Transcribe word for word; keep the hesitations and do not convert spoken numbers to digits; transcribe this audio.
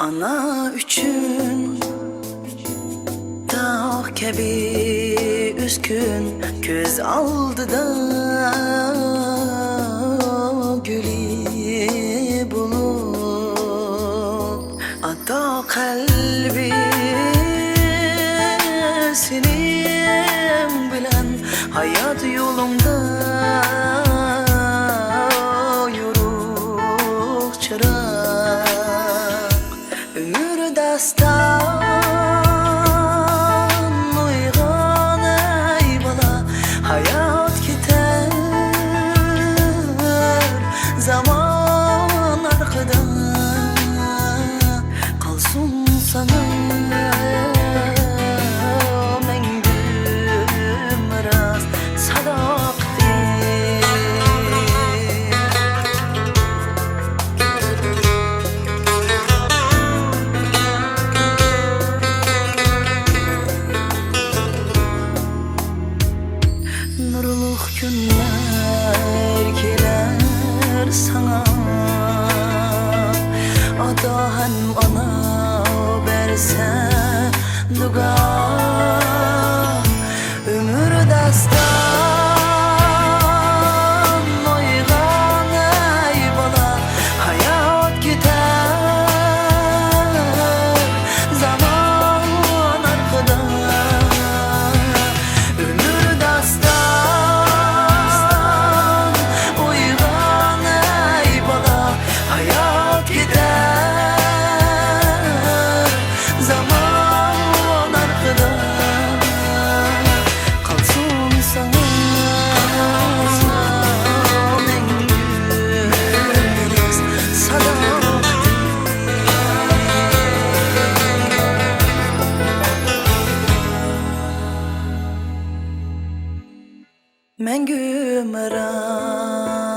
ئانا ئۈچۈن تاغ كەبى ئۈسكۈن، كۆز ئالدىدا گۈلى بولۇپ، ئاتا قەلبى سېنىڭ بىلەن ھايات يولۇڭدا يورۇق چىراغ. ئۆمۈر داستان، ئويغان ئەي بالا، ھايات كېتەر زامان ئارقىدا، قالسۇن ساڭا مەڭگۈ مىراس ساداقىتىم. نۇرلۇق كۈنلەر كېلەر ساڭا، ئاتا ھەم ئانا بەرسە دۇئا. ئۆمۈر داستان، ئويغان ئەي بالا، ھايات كېتەر زامان ئارقىدا. ئۆمۈر داستان، ئويغان ئەي بالا، ھايات كېتەر زامان ئارقىدا، قالسۇن ساڭا مەڭگۈ ساداقىتىم. مەڭگۈ مىراس.